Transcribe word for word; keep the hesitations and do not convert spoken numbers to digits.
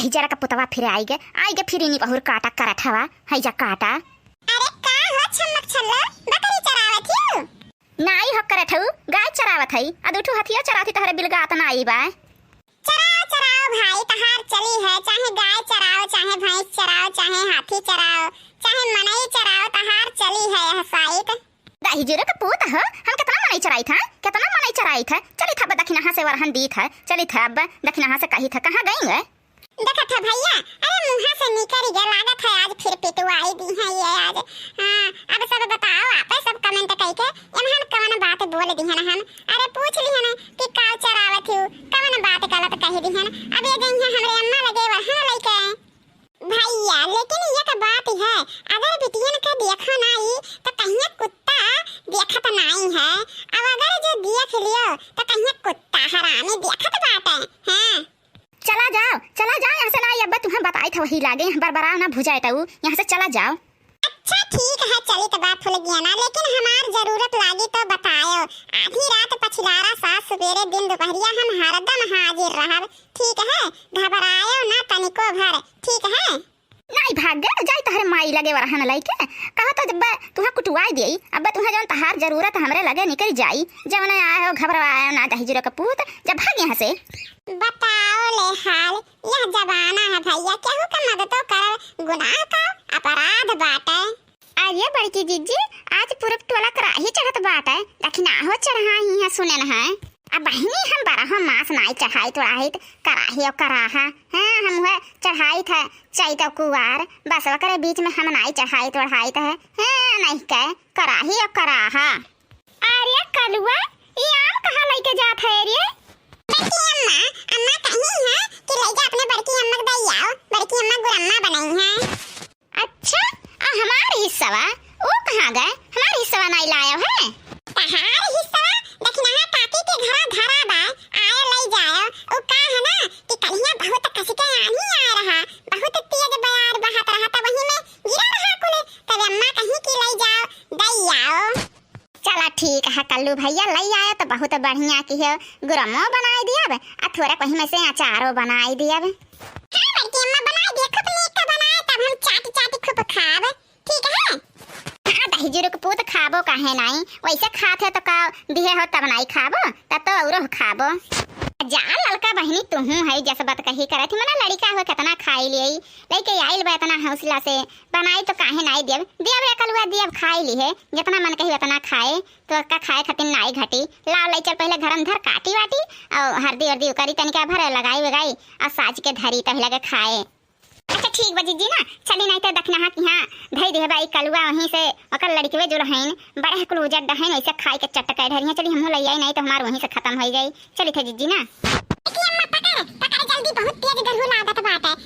हिजरा का पुतवा फिर आइगे, आइगे फिर इनी बहुर काटा करत हवा, है जा काटा। अरे का हो छम्मक छल्लो, बकरी चरावत हियो? नाई हो करत हऊ, गाय चरावत हई, अद उठू हथिया चरावत ही तहरे बिलगात नाई बा। चराओ, चराओ भाई, तहार चली है, चाहे गाय चराओ, चाहे भैंस चराओ, चाहे हाथी चराओ, चाहे मनई चराओ, तहार चली है यह साइत। दहिजरे के पूत ह, हम केतना मनई चराइत है, केतना मनई चराइत है। चलित ह अब दखिनहा से वरहन दीत है, चलित ह अब दखिनहा से कहित है, कहाँ गई है? देखत है भैया, अरे मुँहा से निकरि गए, लागत है आज फिर पिटवाई दिहे ये आज। हाँ, अब सब बताओ, आपे सब comment कइके, एमहन कवन बात बोल दिहन हम? अरे पूछ लिहन कि का चरावत हियो, कवन बात गलत कहि दिहन? अब ये जइहे हमरे अम्मा लगे वरहन लइके। भैया, लेकिन एक बात है, अगर बिटियन के देखा नाई, त कहिया कुत्ता देखत नाई है। अब अगर जो देख लियो, त कहिया कुत्ता हरामी देखत बाटे। हाँ। चला जाओ, चला जाओ यहाँ से, नाई अब्बा तुम्हें बताइत है वही लागे, यहाँ बरबराओ ना भुजाए टऊ, यहाँ से चला जाओ। अच्छा ठीक है, चलित बा फुलगियाना, लेकिन हमार जरूरत लागी तो बतायो। आधी रात पछिलारा सास, सुबेरे दिन दुपहरिया हम हरदम हाजिर रहब, ठीक है? घबरायो ना तनिको भर, ठीक है? नाई भाग गए, जाई तहरे माई लगे वरहन लइके। कहा तो जब तुहा कुटुआई देई, अब तुहा जौन तहार जरूरत हमरे लगे निकल जाई, जब ना आए हो घबराए ना दहिजरो के पूत, जब भाग यहाँ से। बताओ ले हाल, यह जमाना है भैया, केहू के मददो करल गुनाह का अपराध बाटे। अरे बड़की जिज्जी, आज पूरब टोला कराही चढ़त बाटे, दखिनहा चढ़ाही है, सुनेन है। अब बहिनी हम बरहो मास नाई चढ़ाइत ओढ़ाइत, कराही और कराहा। हाँ, हम उहे चढ़ाइत है चैत और कुवार, बस ओकरे बीच में हम नाई चढ़ाइत ओढ़ाइत है। हाँ, नहीं के कराही और कराहा। अरे कलुआ, ई आम कहाँ लइके जात है रे? बड़की अम्मा, अम्मा कही है कि लइ जा अपने बड़की अम्मा के दइ आओ, बड़की अम्मा गुरम्मा बनई है। अच्छा, आ हमार हिस्सवा, ऊ कहाँ गए? हमार हिस्सवा नाई लायो है। तहार हिस्सवा दखिनहा काकी के घरा धरा बा, आयो लइ जायो। ऊ का है ना कि कलिया बहुत कस के आनी आए रहा, बहुत तेज बयार बहत रहा, तब वही में गिरा रहा कुल, तब अम्मा कही कि लइ जाओ, दइ आओ। चला ठीक है कल्लू भैया, लइ आयो तो बहुत बढ़िया किहो, गुरमो बनाई दियब, आ थोड़ा कहीं में से अचारो बनाई दियब। हाँ बड़की अम्मा, बनाई दिया, खूब नीक का बनाए, तब हम चाट चाट खूब खाब, ठीक है? हाँ दहिजरो के पूत, खाबो काहे नाई, वैसे खात है तो का दिहे हो तब नाई खाबो, तब तो औरो खाबो। जा ललका बहिनी, तुहू है जस बात कही करत ही, मना लड़िका हो कितना खाई लिये, लइके आइल बा इतना हौसला से, बनाई तो काहे नाई देब, देब रे कलुआ, देब, खाई लिहे, जितना मन कही उतना खाए, तो का खाए खातिर नाई घटी। लाओ लइ चल पहिले घर में धर काटी वाटी, और हरदी उरदी उकरी तनिका भर लगाई वगाई, और साज के धरी तब लगे खाए। अच्छा ठीक बा जिज्जी ना, चली नाई तो दखिनहा की हाँ धई देहे बा ई कलुआ, वहीं से ओकर लड़िकवे जो रहन, बड़े कुल उजर डहन, ऐसे खाई के चट कर ढरिया, चली हमहू लइ आई, नाई तो हमार वहीं से खत्म होइ जाई। चली थे जिज्जी ना। देखी अम्मा, पकड़, पकड़ जल्दी, बहुत तेज गरहू लागत बाटे।